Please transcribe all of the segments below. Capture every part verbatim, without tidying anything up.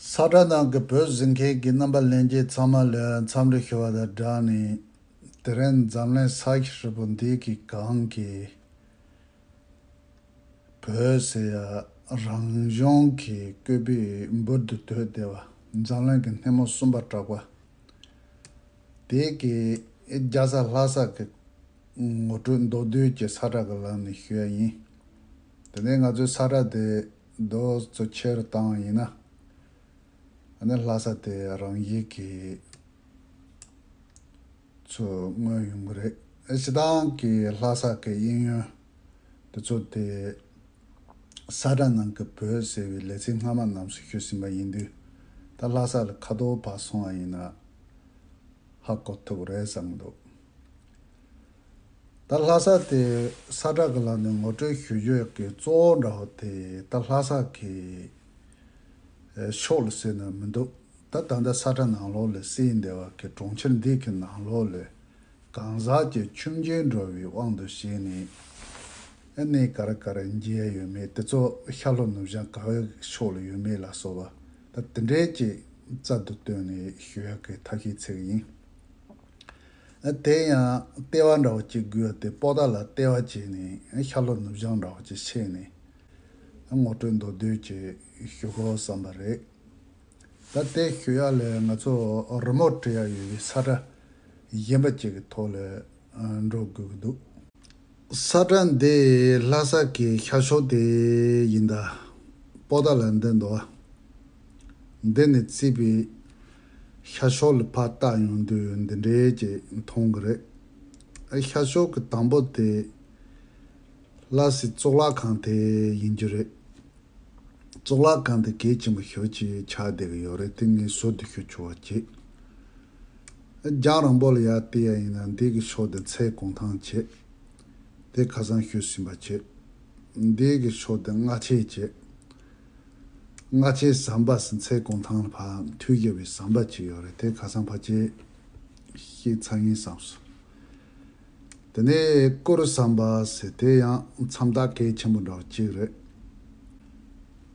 ས་ཁྲ་ནང་གི་བོད་གཟིགས་མཁན་གྱི་རྣམ་པ་ལྷན་རྒྱས་ཚང་མ་ལ་འཚམས་འདྲི་ཞུ་བ་དང་སྦྲགས་ནས། དེ་རིང་འཛམ་གླིང་ས་ཡ་ཧྲིལ་པོ་འདི་གི་གང་གི་བོད་ཟེར་ཡ་རང་གཞུང་གི་བཀོད་པའི་འབུར་དུ་དོད་བསྡད་པ། འཛམ་གླིང་གི་སྣེ་མོ་གསུམ་པ་གྲགས་པ་དེ་གི་རྒྱལ་ས་ལྷ་ས་གི་ངོ་སྤྲོད་མདོར་བསྡུས་ཀྱི་ས་ཁྲ་གི་ལམ་ནས་ཞུ་ཡ་ཡིན། དེ་ནས་ང་ཚོའི་ས་ཁྲ་དེ་རྡོ་ཚོ་ཆེ་རུ་བཏང་བ་ཡིན་ན། ཨ་ནི་ལྷ་ས་དེ་རང་བཞིན་གྱིས་ཚུར་མངོན་ཡོང་གི་རེད། ཨ་སྤྱིར་བཏང་གི་ལྷ་ས་གི་གཡས་གཡོན་དེ་ཚོ་དེ་ས་ཁྲ་ནང་གི་བོད་ཟེར་བའི་ལེ་ཚན་སྔ་མ་རྣམས་སུ་ཞུས་ཟིན་པ་ཡིན་དུས། ད་ལྷ་ས་ལ་ཁ་ཐོར་བབས་སོང་བ་ཡིན་ན་ཧ་གོ་ཐུབ་ཀྱི་རེད་བསམ་གྱི་འདུག་ད་ལྷ་ས་དེ་ས་ཁྲ་གི་ལམ་ནས་ངོ་སྤྲོད་ཞུ་རྒྱུ་གི་གཙོ་བོ་འདྲ་བོ་དེ་ད་ལྷ་ས་གི་ཕྱོགས་ལ་ཟེར་ན་མི་འདུག་ད་ད་ལྟ་ས་ཁྲ་ནང་ལོགས་ལ་བསྲེས་བསྡད་པ་གི་གྲོང་ཁྱེར་འདི་གི་ནང་ལོགས་ལ་གང་ཟག་གི་ཁྱིམ་རྒྱུད་འགྲོ་བའི་དབང་དུ་བྱས་ནས། ཨ་གནས་ག་རེ་ག་རེ་མཇལ་ཡ་ཡོད་མེད་དེ་ཚོ་ཤར་ལྷོ་ནུབ་བྱང་ག་བའི་ཕྱོགས་ལ་ཡོད་མེད་ལ་སོགས་པ་ད་དེ་འདྲའི་ཅིག་རྩལ་དུ་བཏོན་ནས་ཞུ་ཡ་གི་ཐབས་ཤེས་བྱེད་ཀྱི་ཡིན། དེ་ཡང་ལྟེ་བ་འདྲ་བོ་གཅིག་དགོས་ཏེ། པོ་ཏཱ་ལ་ལྟེ་བ་བྱས་ནས་ཤར་ལྷོ་ནུབ་བྱང་འདྲ་བོ་གཅིག་ཕྱེ་ནས་ངོ་སྤྲོད་མདོར་བསྡུས་ཀྱི་ཞུ་དགོས་བསམ་པ་རེད། ད་དེ་ཞུ་ཡ་ལས་ང་ཚོ་རི་མོ་བྲིས་ཡ་ཡོད་པའི་ས་ཁྲ་གཞན་པ་གཅིག་གི་ཐོག་ལ་འགྲོ་དགོས་ཀྱི་འདུག་ས་ཁྲ་འདི་ལྷ་ས་གི་ཤར་ཕྱོགས་དེ་ཡིན་ད། པོ་ཏཱ་ལ་འདི་འདུག་བ། འདི་ནས་བརྩིས་པའི་ཤར་ཕྱོགས་ལ་ཕར་བལྟ་ཡོང་དུས་འདི་འདྲའི་ཅིག་མཐོང་གི་རེད། ཤར་ཕྱོགས་ཀྱི་དང་པོ་དེ་ལྷ་སའི་གཙུག་ལག་ཁང་དེ་ཡིན་རྒྱུ་རེད། གཙུག་ལག་ཁང་དེ་གལ་ཆེན་པོ་ཞེ་པོ་ཅིག་ཆགས་བསྡད་ཀྱི་ཡོད་རེད། དེ་ངས་ཟུར་དུ་ཞུ་ཆོག་པ་བྱེད། རྒྱང་རིང་པོ་ལ་ཡར་བལྟས་ཡ་ཡིན་ན་འདི་གི་ཕྱོགས་དེ་མཚལ་གུང་ཐང་བྱེད། དེ་ཁ་སང་ཞུས་ཟིན་པ་བྱེད། འདི་གི་ཕྱོགས་དེ་སྔ་ཕྱི་བྱེད། སྔ་ཕྱིའི་ཟམ་པ་ཟེར་མཚལ་གུང་ཐང་ལ་ཕར་མཐུད་བཞག་པའི་ཟམ་པ་ཅིག་ཡོད་རེད། དེ་ཁ་སང་ཕལ་ཆེར་ཤེས་ཚར་ཡིན་བསམ་སོང་། དེ་ནས་གུ་རུ་ཟམ་པ་ཟེར་དེ་ཡང་མཚམས་རྟགས་གལ་ཆེན་པོ་འདྲ་བོ་གཅིག་རེད།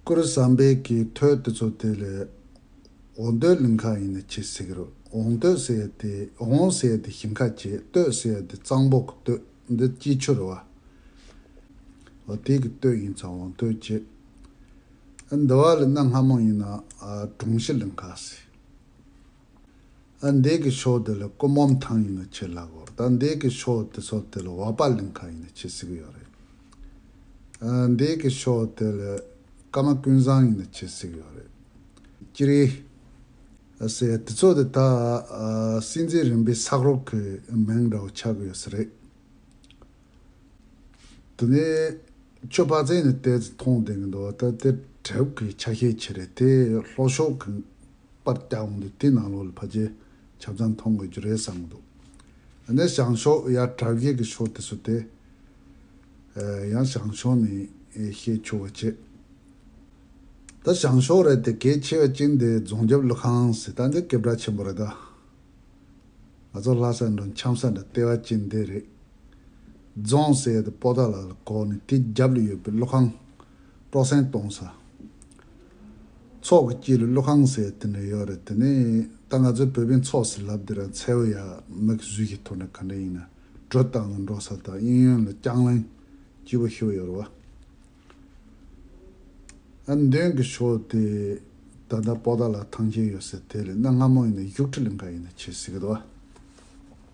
གུ་རུ་ཟམ་པའི་གི་ཐོད་དེ་ཚོ་དེ་ལ་འོང་སྟོད་གླིང་ཁ་ཡིན་ན་ཆེ་ཟེར་གི་རེད། འོང་སྟོད་ཟེར་ཡ་དེ་འོང་ཟེར་ཡ་དེ་ཞིང་ཁ་བྱེད། སྟོད་ཟེར་ཡ་དེ་གཙང་པོ་གི་སྟོད། འདི་སྐྱིད་ཆུ་རེད་བ། འོ་དེ་གི་སྟོད་ཡིན་ཙང་འོང་སྟོད་བྱེད། འདི་བ་ལ་གནའ་སྔ་མོ་ཡིན་ན་ཨ་གྲོང་གཞི་གླིང་ཁ་ཟེར། ཨ་འདི་གི་ཕྱོགས་དེ་ལ་ཀུ་འབུམ་ཐང་ཡིན་ན་ཆེ་ལབ་ཀྱི་ཡོད་རེད། ད་འདི་གི་ཕྱོགས་དེ་ཚོ་དེ་ལ་བ་པ་གླིང་ཁ་ཡིན་ན་ཆེ་ཟེར་གི་ཡོད་རེད། ཨ་འདི་གི་ཕྱོགས་དེ་ལ་ཀརྨ་ཀུན་བཟང་ཡིན་ན་ཆེ་ཟེར་གི་ཡོད་རེད། སྤྱིར་ཨ་ཟེར་དེ་ཚོ་དེ་ད་ཨ་སྲིད་འཛིན་རིམ་པའི་ས་ཁུལ་གི་མིང་འདྲ་བོ་ཆགས་ཀྱི་ཡོད་ས་རེད། དེ་ནས་ཆུ་དཔག་ཚད་ནས་བལྟས་ཚེ་མཐོང་བསྡད་ཀྱི་འདུག་ད་དེ་གྲབས་ཀྱི་ཆ་ཤས་ཆེ་རེད། དེ་ལྷོ་ཕྱོགས་ཀྱི་པར་བཀྱག་འོང་དུས་དེ་ནང་ལོགས་ལ་ཕལ་ཆེར་ཆ་ཚང་མཐོང་དགོས་རྒྱུ་རེད་བསམ་གྱི་འདུག་ཨ་ནི་བྱང་ཕྱོགས་ཡར་གྲབས་ཡས་ཀྱི་ཕྱོགས་དེ་ཚོ་དེ་ཡང་བྱང་ཕྱོགས་ནས་ཤེས་ཆོག་པ་བྱེད། ད་བྱང་ཕྱོགས་རེད་དེ་གལ་ཆེ་བ་ཅིག་འདི་རྫོང་རྒྱབ་ཀླུ་ཁང་ཟེར། ད་འདི་སྐད་གྲགས་ཆེན་པོ་རེད་ད། ང་ཚོ་ལྷ་ས་འགྲོ་འཆམ་ས་འདྲ་ལྟེ་བ་ཅན་འདི་རེད། རྫོང་ཟེར་ཡ་དེ་པོ་ཏཱ་ལ་ལ་གོ་ནས་དེ་རྒྱབ་ལ་ཡོད་པའི་ཀླུ་ཁང་སྤྲོ་གསེང་གཏོང་ས། ཚོགས་ཀྱི་དཀྱིལ་ལ་ཀླུ་ཁང་ཟེར་ཡ་དེ་འདྲ་ཡོད་རེད། དེ་ནས་ད་ང་ཚོའི་བོད་པའི་ཚོགས་ཟེར་ལབ་དེ་ར་མཚེར་བ་ཡ་མིག་གཟུགས་ཀྱི་ཐོག་ནས་ག་འདྲ་ཡིན་ན་གྲུ་བཏང་ནས་འགྲོ་ས་དང་གཡས་གཡོན་ལ་ལྕང་གླིང་སྐྱིད་པོ་ཞེ་པོ་ཡོད་རེད་བ། ཨ་མདུན་གྱི་ཕྱོགས་དེ་ད་ལྟ་པོ་ཏཱ་ལ་ཐང་ཆེན་ཡོད་ས་དེ་ལས་གནའ་སྔ་མོ་ཡིན་ན་བཞུགས་ཁྲི་གླིང་ཁ་ཡིན་ན་ཆེ་ཟེར་གི་འདུག་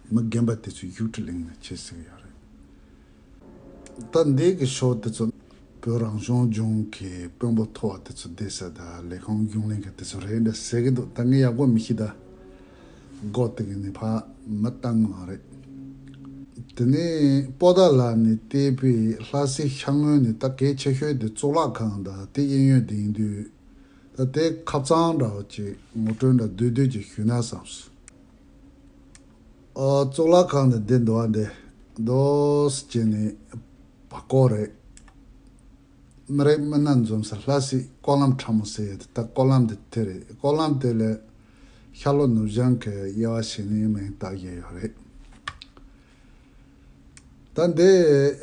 བ། མི་རྒན་པ་དེ་ཚོས་བཞུགས་ཁྲི་གླིང་ཡིན་ན་ཆེ་ཟེར་གི་ཡོད་རེད། ད་འདི་གི་ཕྱོགས་དེ་ཚོ་བོད་རང་སྐྱོང་ལྗོངས་ཀྱི་དཔོན་པོ་མཐོ་བ་དེ་ཚོ་བསྡད་ས་དང་ལས་ཁུངས་གཞུང་ལས་ཀྱི་དེ་ཚོ་རེད་འདྲ་ཟེར་གི་འདུག་ད་ངས་ཡག་པོ་མི་ཤེས་ད། སྒོ་དེ་གི་ནི་ཕ་མི་བཏང་ངོ་རེད། དེ་ནས་པོ་ཏཱ་ལ་ནས་བལྟས་པའི་ལྷ་སའི་ཤར་ངོས་ནས་ད་གལ་ཆེ་ཤོས་དེ་གཙུག་ལག་ཁང་དང་དེ་གཡས་གཡོན་དེ་ཡིན་དུས། ད་དེ་ཁ་ཚང་འདྲ་བོ་ཅིག་ངོ་སྤྲོད་འདྲ་བསྡུས་བསྡུས་ཅིག་ཞུས་ན་བསམས། ཨ་གཙུག་ལག་ཁང་དེ་འདི་འདུག་བ། འདི་རྡོ་སི་བྱས་ནས་བར་སྐོར་རེད། མི་རིགས་མི་སྣ་འཛོམས་ས་ལྷ་སའི་སྐོར་ལམ་ཁྲ་མོ་ཟེར་ཡ་དེ། ད་སྐོར་ལམ་དེ་དེ་རེད། སྐོར་ལམ་དེ་ལས་ཤར་ལྷོ་ནུབ་བྱང་གི་དབྱེ་བ་ཕྱེ་ནས་མིང་བཏགས་བཞག་ཡོད་རེད། ད་འདི་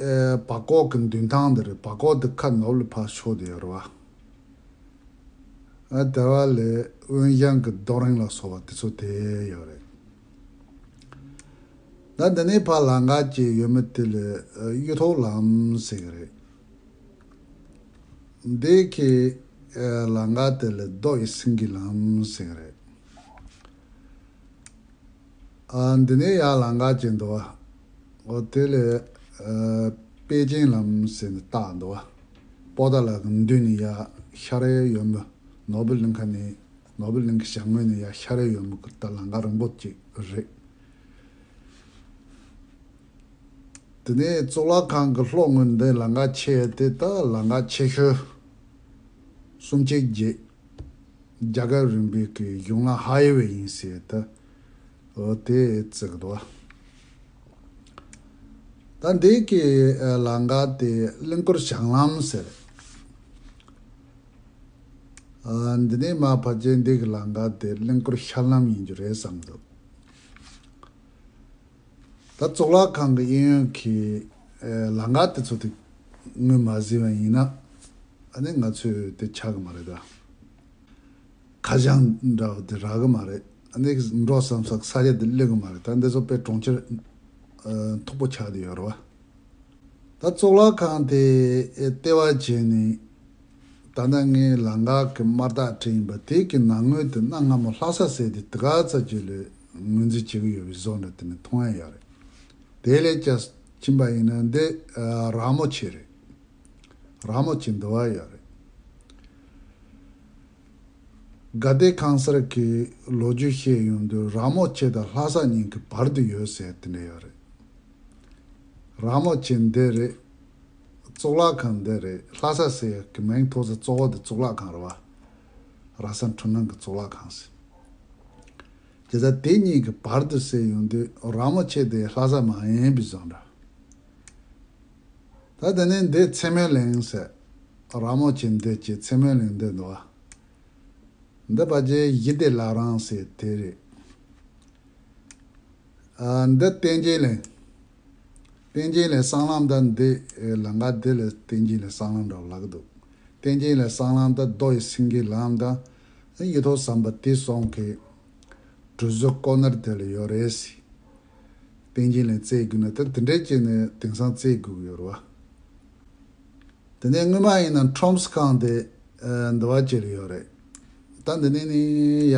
ཨེ་བར་སྐོར་གྱི་མདུན་ཐང་འདི་རེད། བར་སྐོར་འདི་ཁ་ནོར་ལ་ཕར་ཕྱོགས་དེ་ཡོད་རེད་བ། ཨ་དེ་བ་ལས་དབོན་ཞང་གི་རྡོ་རིང་ལ་སོགས་པ་དེ་ཚོ་དེ་ཡོད་རེད། ད་འདི་ནས་ཕར་ལམ་ཁ་ཅིག་ཡོད་མི་དེ་ལ་ཨ་གཡུ་ཐོག་ལམ་ཟེར་གི་རེད། འདི་གི་ཨ་ལམ་ཁ་དེ་ལ་རྡོ་ཡི་སེང་གེ་ལམ་ཟེར་གི་རེད། ཨ་འདི་ནས་ཡར་ལམ་ཁ་ཅིག་འདུག་བ། འོ་དེ་ལ་ཨ་པེ་ཅིན་ལམ་ཟེར་ནས་བཏགས་འདུག་བ། པོ་ཏ་ལ་གི་མདུན་ནས་ཡར་ཤར་ཡས་ཡོད་མི་ནོར་བུ་གླིང་ཁ་ནས་ནོར་བུ་གླིང་གི་བྱང་ངོས་ནས་ཡར་ཤར་ཡས་ཡོད་མི་གི་ད་ལམ་ཁ་རིང་པོ་ཅིག་རེད། དེ་ནས་གཙུག་ལག་ཁང་གི་ལྷོ་ངོས་འདི་ལམ་ཁ་ཆེ་དེ་ད་ལམ་ཁ་ཆེ་ཤོས་གསུམ་གཅིག་བརྒྱད། རྒྱ་གར་རིམ་པའི་གི་གཞུང་ལམ་ཧའེ་ཝེ་ཡིན་ཟེར་ད། འོ་དེ་བརྩི་གི་འདུག་བ། ད་འདི་གི་ལམ་ཁ་དེ་གླིང་སྐོར་བྱང་ལམ་ཟེར། ཨ་འདི་ནས་མར་ཕར་ཅན་འདི་གི་ལམ་ཁ་དེ་གླིང་སྐོར་ཤར་ལམ་ཡིན་རྒྱུ་རེད་བསམ་འདུག་ད་གཙུག་ལག་ཁང་གི་གཡས་གཡོན་གྱི་ཨེ་ལམ་ཁ་དེ་ཚོ་དེ་ངོས་མ་གཟིགས་པ་ཡིན་ན་ཨ་ནི་ང་ཚོས་དེ་ཆགས་གི་མ་རེད་ད། ཁ་བྱང་འདྲ་བོ་དེ་རག་གི་མ་རེད། ཨ་ནི་འགྲོ་བསམ་ས་ས་ཆ་དེ་སླེབས་གི་མ་རེད། ད་འདི་ཚོ་དཔེ་གྲོང་ཁྱེར་ཨེ་མཐུག་པོ་ཆགས་བསྡད་ཡོད་རེད་བ། ད་གཙུག་ལག་ཁང་དེ་ཨེ་ལྟེ་བ་བྱས་ནས་ད་ནངས་ལམ་ཁ་གི་དམར་ཐག་བྲིས་ཡིན་པ་དེ་གི་ནང་ངོས་དེ་གནའ་སྔ་མོ་ལྷ་ས་ཟེར་དེ་དེ་ག་ཚ་ཅིག་ལས་ངོས་འཛིན་བྱེད་ཀྱི་ཡོད་པའི་བཟོ་འདྲ་དེ་ནི་མཐོང་ཡ་ཡོད་རེད། དེ་ལས་ཀྱང་ཕྱིན་པ་ཡིན་ན་འདི་ཨ་ར་མོ་ཆེ་རེད། ར་མོ་ཆེ་འདི་བ་ཡོད་རེད། དགའ་ལྡན་ཁང་གསར་གྱི་ལོ་རྒྱུས་བཤད་ཡོང་དུས་ར་མོ་ཆེ་དང་ལྷ་ས་གཉིས་ཀྱི་བར་དུ་ཡོད་ཟེར་དེ་འདྲ་ཡོད་རེད། ར་མོ་ཆེ་འདི་རེད། གཙུག་ལག་ཁང་འདི་རེད། ལྷ་ས་ཟེར་ཡག་གི་མིང་ཐོགས་ས་གཙོ་བོ་དེ་གཙུག་ལག་ཁང་རེད་བ། ར་ས་འཕྲུལ་སྣང་གི་གཙུག་ལག་ཁང་ཟེར། དེ་ཚ་དེ་གཉིས་ཀྱི་བར་དུ་ཟེར་ཡོང་དུས་ར་མོ་ཆེ་དེ་ལྷ་ས་མ་ཡིན་པའི་བཟོ་འདྲ། ད་དེ་ནས་འདི་ཚེ་སྨོན་གླིང་ཟེར། ར་མོ་ཆེ་འདི་ཀྱི་ཚེ་སྨོན་གླིང་འདི་འདུག་བ། འདི་ཕལ་ཆེར་གཞི་དེ་ལ་རང་ཟེར་དེ་རེད། ཨ་འདི་བསྟན་འཛིན་གླིང་། བསྟན་འཛིན་གླིང་སྲང་ལམ་དང་འདི་ལམ་ཁ་འདི་ལ་བསྟན་འཛིན་གླིང་སྲང་ལམ་འདྲ་བོ་ལབ་ཀྱི་འདུག་བསྟན་འཛིན་གླིང་སྲང་ལམ་དང་རྡོ་ཡི་སེང་གེ་ལམ་དང་གཡུ་ཐོག་ཟམ་པ་དེ་གསུམ་གྱི་གྲུ་ཟུར་ཀོ་ནར་དེ་ལ་ཡོད་རེད་ཟེར། བསྟན་འཛིན་གླིང་བཙལ་དགོས་ན་ད་དེ་འདྲའི་བྱས་ནས་དེང་སང་བཙལ་དགོས་ཀྱི་ཡོད་རེད་བ། དེ་ནས་སྔོན་མ་ཡིན་ན་ཁྲོམ་སི་ཁང་དེ་ཨ་འདི་བ་ཅིག་ལ་ཡོད་རེད། ད་འདི་ནས་ནི་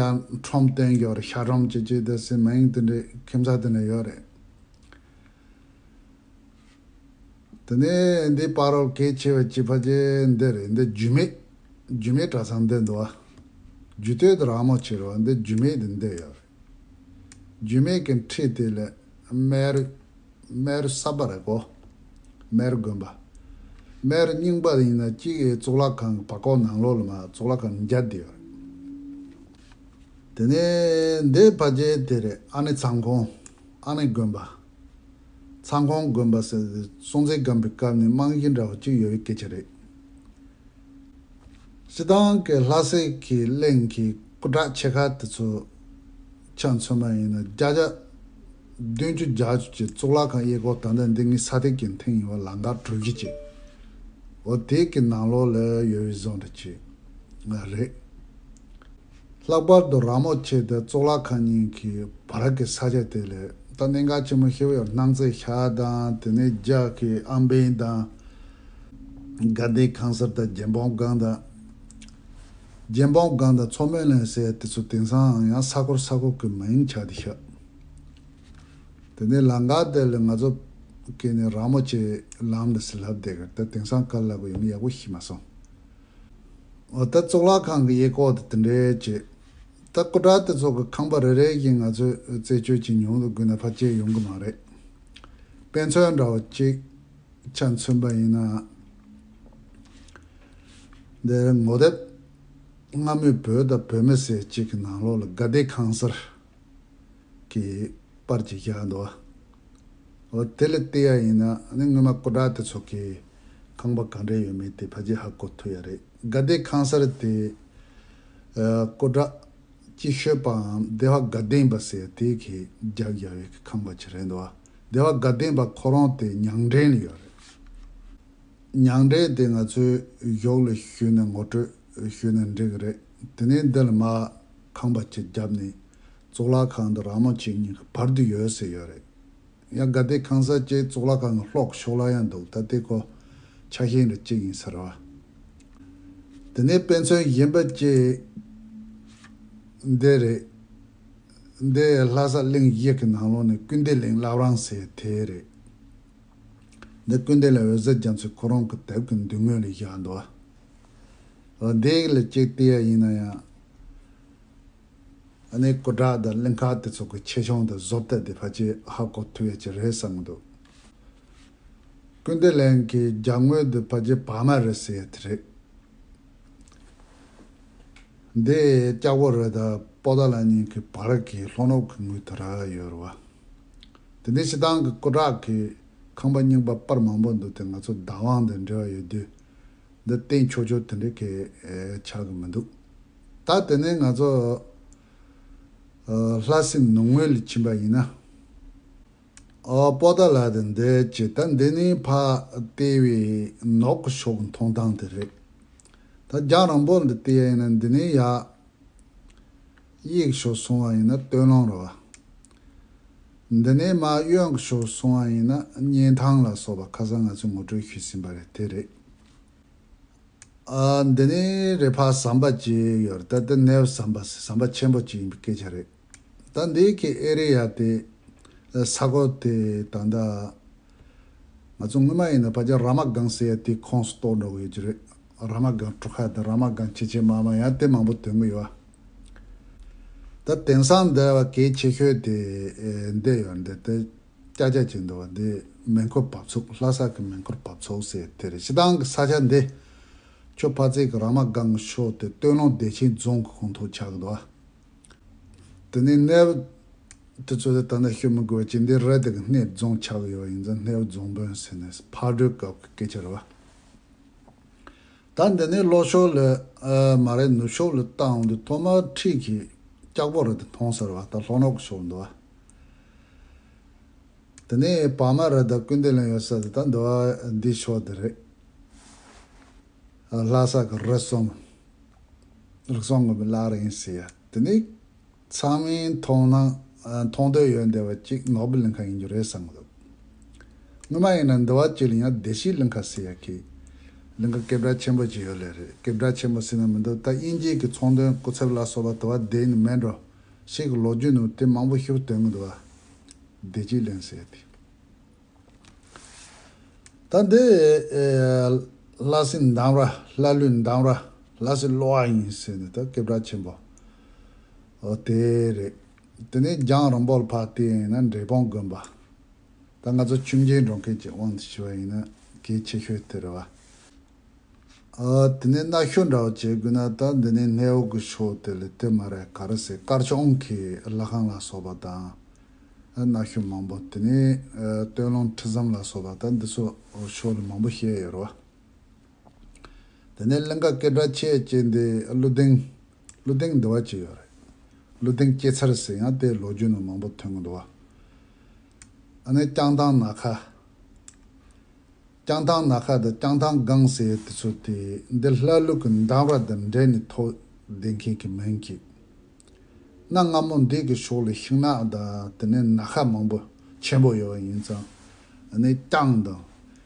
ཡང་ཁྲོམ་སྟོན་ཡོད་རེད། ཤ་ཁྲོམ་ཅིག་ཅིག་དེ་སྲིད་མ་ཡིན་དེ་འདྲའི་ཁྱིམ་ཚང་དེ་འདྲ་ཡོད་རེད། དེ་ནས་འདི་བར་རོ་གལ་ཆེ་བ་ཅིག་ཕལ་ཆེར་འདི་རེད། འདི་རྒྱུད་སྨད། རྒྱུད་སྨད་གྲྭ་ཚང་འདི་འདུག་བ། རྒྱུད་སྟོད་དུ་ར་མོ་ཆེ་རེད་བ། འདི་རྒྱུད་སྨད་དེ་འདི་ཡོད་རེད། རྒྱུད་སྨད་ཀྱི་འཁྲིས་དེ་ལ་སྨད་རི། སྨད་རི་གསར་པ་རེད་གོ། སྨད་རི་དགོན་པ། སྨད་རི་རྙིང་པ་ཡིན་ན་གཅིག་གི་གཙུག་ལག་ཁང་གི་བར་སྐོར་ནང་ལོགས་ལ་མར་གཙུག་ལག་ཁང་འཇའ་དེ་ཡོད་རེད། དེ་ནས་འདི་ཕལ་ཆེར་དེ་རེད། ཨ་ནེ་ཚང་ཁོང་། ཨ་ནེ་དགོན་པ། ཚང་ཁོང་དགོན་པ་ཟེར་ཏེ་སྲོང་བཙན་སྒམ་པོའི་སྐབས་ནས་རྨང་གཞི་འདྲ་བོ་གཅིག་ཡོད་པའི་སྐད་ཆ་རེད། སྤྱིར་བཏང་གི་ལྷ་སའི་གི་གླིང་གི་སྐུ་འདྲ་ཆེ་ཁག་དེ་ཚོ་ཆ་མཚོན་པ་ཡིན་ན་བརྒྱ་ཆ་བདུན་ཅུ་བརྒྱད་ཅུ་ཅིག་གཙུག་ལག་ཁང་གཡས་སྐོར། ད་ལྟ་འདི་ངའི་ས་སྟེང་གི་མཐིང་ཡིན་བ། ལམ་ཁ་གྲུ་བཞི་ཅིག་འོ་དེ་གི་ནང་ལོགས་ལ་ཡོད་པའི་བཟོ་འདྲ་ཅིག་རེད། ལྷག་པར་དུ་ར་མོ་ཆེ་དང་གཙུག་ལག་ཁང་གཉིས་ཀྱི་བར་གྱི་ས་ཆ་དེ་ལ་ད་གནད་འགག་ཆེན་པོ་ཞེ་པོ་ཡོད། སྣང་རྩེ་ཤག་དང་། དེ་ནས་རྒྱ་གི་ཨམ་བན་དང་། དགའ་ལྡན་ཁང་གསར་དང་། རྒྱལ་འབངས་སྒང་དང་། རྒྱལ་འབངས་སྒང་དང་མཚོ་སྨོན་གླིང་ཟེར་དེ་ཚོ་དེང་སང་ཡང་ས་ཁུལ་ས་ཁུལ་གྱི་མིང་ཆགས་བསྡད་ཤག་དེ་ནས་ལམ་ཁ་དེ་ལ་ང་ཚོ་གི་ནི་ར་མོ་ཆེ་ལམ་འདི་ཟེར་ལབ་བསྡད་ཀྱི། ད་དེང་སང་ག་ལ་ལབ་དགོས་ཡོད་མེད་ཡག་པོ་ཤེས་མ་སོང་། འོ་ད་གཙུག་ལག་ཁང་གི་གཡས་སྐོར་དེ་དེ་འདྲའི་བྱས། ད་སྐུ་འདྲ་དེ་ཚོ་གི་ཁང་པ་རེ་རེ་བཞིན་ང་ཚོས་རྩད་གཅོད་ཅིག་མྱོང་དུ་དགོས་ན་ཕལ་ཆེར་ཡོང་གི་མ་རེད། དཔེ་མཚོན་འདྲ་བོ་གཅིག་ཆ་མཚོན་པ་ཡིན་ན། འདིར་ངོ་དེབ་སྔ་མོའི་བོད་དང་བོད་མི་ཟེར་གཅིག་གི་ནང་ལོགས་ལ་དགའ་ལྡན་ཁང་གསར་གྱི་པར་ཅིག་བཞག་འདུག་འོ་དེ་ལ་བལྟས་ཡ་ཡིན་ན་ནི་སྔོན་མ་སྐུ་འདྲ་དེ་ཚོ་གི་ཁང་པ་ག་འདྲ་ཡོད་མེད་དེ་ཕལ་ཆེར་ཧ་གོ་ཐུབ་ཡ་རེད། དགའ་ལྡན་ཁང་གསར་དེ་ཨ་སྐུ་འདྲ་གཅིག་ཤོས་པའམ་སྡེ་པ་དགའ་ལྡན་པ་ཟེར་དེ་གི་རྒྱག་ཡ་བའི་གི་ཁང་པ་ཅིག་རེད་འདུག་སྡེ་པ་དགའ་ལྡན་པ་ཁོ་རང་དེ་ཉང་བྲན་ལ་ཡོད་རེད། ཉང་བྲན་དེ་ང་ཚོས་གཞུག་ལ་ཞུས་ན་ངོ་སྤྲོད་ཞུས་ན་འགྲིག་གི་རེད། དེ་ནས་འདི་ལ་མར་ཁང་པ་གཅིག་བརྒྱབ་ནས་གཙུག་ལག་ཁང་དང་ར་མོ་ཆེ་གཉིས་ཀྱི་བར་དུ་ཡོད་ཟེར་ཡོད་རེད། ཡང་དགའ་ལྡན་ཁང་གསར་གྱི་གཙུག་ལག་ཁང་གི་ལྷོ་གི་ཕྱོགས་ལ་ཡང་འདུག་ད་དེ་ཁོ་ཆ་ཤས་འདྲ་གཅིག་ཡིན་ཟེར་བ། དེ་ནས་དཔེ་མཚོན་གཞན་པ་གཅིག་འདི་རེད། འདི་ལྷ་ས་གླིང་བཞི་གི་ནང་ལོགས་ནས་ཀུན་བདེ་གླིང་བླ་བྲང་ཟེར་དེ་རེད། འདི་ཀུན་བདེ་གླིང་འོད་ཟེར་རྒྱ་མཚོས་ཁོ་རང་གི་དེབ་ཀྱི་མདུན་ངོས་ལ་བཞག་འདུག་འདི་ལ་གཅིག་བལྟས་ཡ་ཡིན་ན་ཡང་། ཨ་ནི་སྐུ་དྲག་དང་གླིང་ཁ་དེ་ཚོ་གི་ཆེ་ཆུང་དང་བཟོ་ལྟ་དེ་ཕལ་ཆེར་ཧ་གོ་ཐུབ་ཡ་ཅིག་རེད་བསམ་གྱི་འདུག་ཀུན་བདེ་གླིང་གི་རྒྱབ་ངོས་དེ་ཕལ་ཆེར་བར་མ་རེད་ཟེར་ཡ་དེ་རེད། འདི་ལྕགས་པོ་རི་དང་པོ་ཏཱ་ལ་གཉིས་ཀྱི་བར་གྱི་ལྷོ་ནུབ་ཀྱི་ངོས་དེ་ར་ཡོད་རེད་བ། དེ་ནས་སྤྱིར་བཏང་གི་སྐུ་དྲག་གི་ཁང་པ་རྙིང་པ་པར་མང་པོ་འདུག་དེ་ང་ཚོ་བདག་དབང་དང་འབྲེལ་བ་ཡོད་དུས། འདི་བསྟན་ཆོག་ཆོག་དེ་འདྲའི་གི་ཨེ་ཆགས་ཀྱི་མི་འདུག་ད་དེ་ནས་ང་ཚོ་ཨ་ལྷ་སའི་ནུབ་ངོས་ལ་ཕྱིན་པ་ཡིན་ན། ཨ་པོ་ཏཱ་ལ་དེ་འདི་བྱས། ད་འདི་ནས་ཕར་བལྟས་པའི་ནུབ་ཀྱི་ཕྱོགས་ཀྱི་མཐོང་སྟངས་དེ་རེད། ད་རྒྱང་རིང་པོ་འདི་བལྟས་ཡ་ཡིན་ན་འདི་ནས་ཡར་གཡས་ཕྱོགས་སོང་བ་ཡིན་ན་སྟོད་ལུང་རེད་བ། འདི་ནས་མར་གཡོན་གྱི་ཕྱོགས་སོང་བ་ཡིན་ན་གཉན་ཐང་ལ་སོགས་པ་ཁ་སང་ང་ཚོས་ངོ་སྤྲོད་ཞུས་ཟིན་པ་རེད། དེ་རེད། ཨ་འདི་ནས་རེ་ཕ་ཟམ་པ་ཅིག་ཡོད་རེད། ད་ལྟ་ནེའུ་ཟམ་པ་ཟེར་ཟམ་པ་ཆེན་པོ་ཅིག་ཡིན་པའི་སྐད་ཆ་རེད། ད་འདི་གི་ཨེ་རི་ཡ་དེ་ས་གོ་དེ་ད་ལྟ་ང་ཚོ་སྔོན་མ་ཡིན་ན་ཕལ་ཆེར་ར་མ་སྒང་ཟེར་ཡ་དེ་ཁོངས་སུ་གཏོགས་འགྲོ་གི་ཡོད་ཀྱི་རེད། ར་མ་སྒང་གྲུ་ཁ་དང་ར་མ་སྒང་ཆེ་ཆེ་དམའ་དམའ་ཡང་དེ་མང་པོ་ཐོན་གི་ཡོད། ད་དེང་སང་འདི་བ་གལ་ཆེ་ཤོས་དེ་ཨེ་འདི་ཡོད་འདི་དེ། ཅ་ཅ་ཅིག་འདུག་བ། འདི་མེ་འཁོར་འབབ་ཚུགས། ལྷ་ས་གི་མེ་འཁོར་འབབ་ཚུགས་ཟེར་དེ་རེད། སྤྱིར་བཏང་གི་ས་ཆ་འདི་ཆུ་ཕ་ཙི་གི་ར་མ་སྒང་ཕྱོགས་དེ་སྟོད་ལུང་བདེ་ཆེན་རྫོང་གི་ཁོངས་གཏོགས་ཆགས་ཀྱི་འདུག་བ། དེ་ནས་གནས་བབ་དེ་ཚོ་དེ་ད་ནི་ཤོད་མི་དགོས་པ་ཅིག་འདི་ར་དེ་གི་སྣེ་རྫོང་ཆགས་ཀྱི་ཡོད་པ་ཡིན་ཙང་གནས་བབ་རྫོང་དཔོན་ཟེར་ནས་ཕར་འགྲོའི་སྐབས་ཀྱི་སྐད་ཆ་རེད་བ། ད་འདི་ནས་ལྷོ་ཕྱོགས་ལ་ཨ་མ་རེད། ནུབ་ཕྱོགས་ལ་བཏང་འོང་དུས་ཐོག་མར་འཁྲིས་ཀྱི་ལྕགས་པོ་རི་དེ་མཐོང་ས་རེད་བ། ད་ལྷོ་ནུབ་ཀྱི་ཕྱོགས་འདུག་བ། དེ་ནས་བར་མ་རི་དང་ཀུན་བདེ་གླིང་ཡོད་ས་དེ་ད་འདི་བ་འདི་ཕྱོགས་དེ་རེད། ལྷ་ས་གི་རི་གསུམ། རི་གསུམ་གི་བླ་རི་ཡིན་ཟེར་ཡ། དེ་ནས་ཚང་མས་མཐོང་སྣང་མཐོང་འདོད་ཡོད་འདི་བ་གཅིག་ནོར་བུ་གླིང་ཁ་ཡིན་རྒྱུ་རེད་བསམ་གི་འདུག་སྔོན་མ་ཡིན་ན་འདི་བ་གཅིག་ལ་ཡང་བདེ་སྐྱིད་གླིང་ཁ་ཟེར་ཡ་གི་གླིང་ཁ་སྐད་གྲགས་ཆེན་པོ་ཅིག་ཡོད་ལེ་རེད། སྐད་གྲགས་ཆེན་པོ་ཟེར་ན་མི་འདུག་ད་དབྱིན་ཇིའི་གི་ཚོང་དོན་སྐུ་ཚབ་ལ་སོགས་པ་འདི་བ་བསྡད་ནི་མེད་འགྲོ། ཞིག་གི་ལོ་རྒྱུས་ནང་དེ་མང་པོ་ཞིག་ཐོན་གི་འདུག་བ། བདེ་སྐྱིད་གླིང་ཟེར་ཏེ། ད་འདི་ཨེ་ལྷ་སའི་འདམ་ར། ལྷ་ལུས་འདམ་ར། ལྷ་སའི་གློ་བ་ཡིན་ཟེར་ནས་ད་སྐད་གྲགས་ཆེན་པོ་ཨོ་དེ་རེད། དེ་ནས་རྒྱང་རིང་པོ་ལ་ཕར་བལྟས་ཡིན་ན་འབྲས་སྤུངས་དགོན་པ། ད་ང་ཚོ་ཆོས་མཇལ་འགྲོ་མཁན་གྱི་དབང་དུ་བྱས་པ་ཡིན་ན་གལ་ཆེ་ཤོས་དེ་རེད་བ། ཨ་དེ་ནས་གནའ་ཤུལ་འདྲ་བོ་བྱེད་དགོས་ན་ད་འདི་ནས་སྣེའུ་གི་ཕྱོགས་དེ་ལ་དེ་མ་རེད། ག་རེ་ཟེར། དཀར་ཆུང་གི་ལྷ་ཁང་ལ་སོགས་པ་དང་། ཨ་གནའ་ཤུལ་མང་པོ། དེ་ནས་ཨ་སྟོད་ལུང་ཁྲི་ཟམ་ལ་སོགས་པ་ད་འདི་ཚོ་ཕྱོགས་ལ་མང་པོ་བཤད་ཡོད་རེད་བ། དེ་ནས་གླིང་ཁ་སྐད་གྲགས་ཆེ་ཅན་དེ་ཀླུ་ལྡིང་། ཀླུ་ལྡིང་འདི་བ་ཅིག་ཡོད་རེད། ཀླུ་ལྡིང་སྐྱེད་ཚལ་ཟེར་ཡང་དེ་ལོ་རྒྱུས་ནང་མང་པོ་ཐོན་གི་འདུག་བ། ཨ་ནི་བྱང་ཐང་ན་ཁ། བྱང་ཐང་ན་ཁ་དང་བྱང་ཐང་སྒང་ཟེར་དེ་ཚོ་དེ་འདི་ལྷ་ཀླུ་གི་འདམ་ར་དང་འབྲེལ་ནས་ཐོགས་བསྡད་མཁན་གྱི་མིང་གི། གནའ་སྔ་མོ་འདི་གི་ཕྱོགས་ལ་ཤིང་ནགས་དང་དེ་ནས་ན་ཁ་མང་པོ་ཆེན་པོ་ཡོད་པ་ཡིན་ཙང་། ཨ་ནི་བྱང་དང་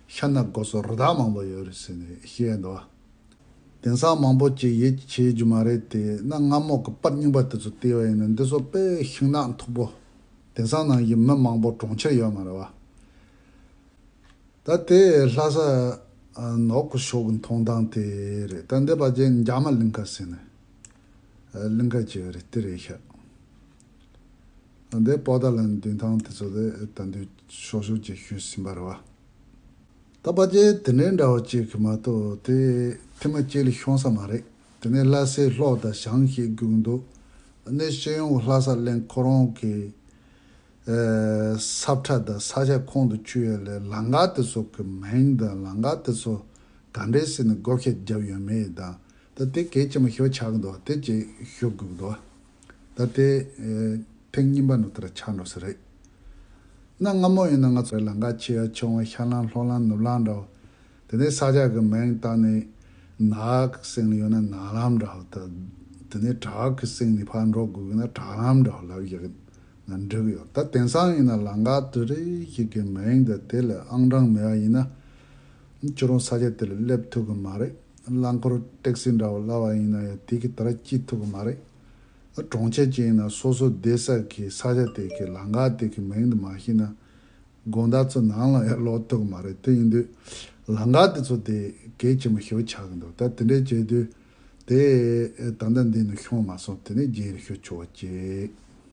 ཤ་ནག་སྒོ་སོགས་རི་དྭགས་མང་པོ་ཡོད་རེད་ཟེར་ནས་བཤད་འདུག་བ། དེང་སང་མང་པོ་ཅིག་ཡིད་ཆེས་རྒྱུ་མ་རེད་དེ། གནའ་སྔ་མོ་གི་པར་རྙིང་པ་དེ་ཚོ་བལྟས་པ་ཡིན་ན་འདི་ཚོ་དཔེ་ཤིང་ནགས་མཐུག་པོ། དེང་སང་ནང་བཞིན་མི་མང་པོ་གྲོང་ཁྱེར་ཡོད་མ་རེད་བ། ད་དེ་ལྷ་ས་ཨ་ནུབ་ཀྱི་ཕྱོགས་ཀྱི་མཐོང་སྟངས་དེ་རེད། ད་འདི་ཕལ་ཆེར་འཇག་མ་གླིང་ཁ་ཟེར་ནས་ཨ་གླིང་ཁ་ཅིག་རེད། དེ་རེད་ཤག་འདི་པོ་ཏཱ་ལའི་མདུན་ཐང་དེ་ཚོ་དེ་ད་འདི་ཤོག་ཤོག་ཅིག་ཞུས་ཟིན་པ་རེད་བ། ད་ཕལ་ཆེར་དེ་འདྲའི་འདྲ་བོ་གཅིག་གི་མ་གཏོགས་དེ་ཐེངས་མ་གཅིག་ལ་ཤོང་ས་མ་རེད། དེ་ནས་ལྷ་སའི་ལྷོ་དང་བྱང་ཞིག་སྒུག་འདུག་ཨ་ནི་སྤྱི་ཡོངས་ལྷ་ས་གླིང་ཁོ་རང་གི་ཨ་ས་ཁྲ་དང་ས་ཆ་ཁོངས་སུ་ཆུད་ཡ་ལས་ལམ་ཁ་དེ་ཚོ་གི་མིང་དང་ལམ་ཁ་དེ་ཚོ་ག་འདྲས་ཟེར་ནས་བགོ་བཤའ་བརྒྱབ་ཡོད་མེད་དང་། ད་དེ་གལ་ཆེན་པོ་ཞེ་པོ་ཆགས་ཀྱི་འདུག་དེ་ཅིག་ཞུ་དགོས་ཀྱི་འདུག་ད་དེ་ཨེ་ཐེངས་གཉིས་པ་ནང་དེ་འདྲ་ཆགས་འགྲོ་ས་རེད། གནའ་སྔ་མོ་ཡིན་ན་ང་ཚོའི་ལམ་ཁ་ཆེ་ཡ་ཆུང་བ་ཤར་ལམ་ལྷོ་ལམ་ནུབ་ལམ་འདྲ་བོ། དེ་ནས་ས་ཆ་གི་མིང་བཏགས་ནས་ནགས་ཟེར་ནས་ཡོད་ན་ནགས་ལམ་འདྲ་བོ་དང་ དེ་ནས་བྲག་གི་གསེང་ནས་ཕར་འགྲོ་དགོས་ན་བྲག་ལམ་འདྲ་བ་ལབ་ཡག་ན་འགྲིག་ཡོད། ད་དེང་སང་ཡིན་ན་ལམ་ཁ་དེ་རིགས་ཤིག་གི་མིང་དང་དེ་ལ་ཨང་གྲངས་མེད་པ་ཡིན་ན། ཁྱོད་རང་ས་ཆ་དེ་ལ་སླེབས་ཐུབ་གི་མ་རེད། རླངས་འཁོར་ཊེག་སི་འདྲ་བོ་ལབ་པ་ཡིན་ན་ཡང་དེ་གི་དེ་ར་སྐྱེལ་ཐུབ་གི་མ་རེད། གྲོང་ཁྱེར་ཅིག་ཡིན་ན་སོ་སོ་བསྡད་ས་གི་ས་ཆ་དེ་གི་ལམ་ཁ་དེ་གི་མིང་དེ་མ་ཤེས་ན། དགོང་དག་ཚོ་ནང་ལ་ཡང་ལོག་ཐུབ་མ་རེད། དེ་ཡིན་དུས་ལམ་ཁ་དེ་ཚོ་དེ་གལ་ཆེན་པོ་ཞེ་པོ་ཆགས་ཀྱི་འདུག་ད་དེ་འདྲས་བྱས་དུས་དེ་ད་ལྟ་འདི་ནས་ཤོང་མ་སོང་། དེ་ནས་རྗེས་ལ་ཤོད་ཆོག་པ་བྱེད།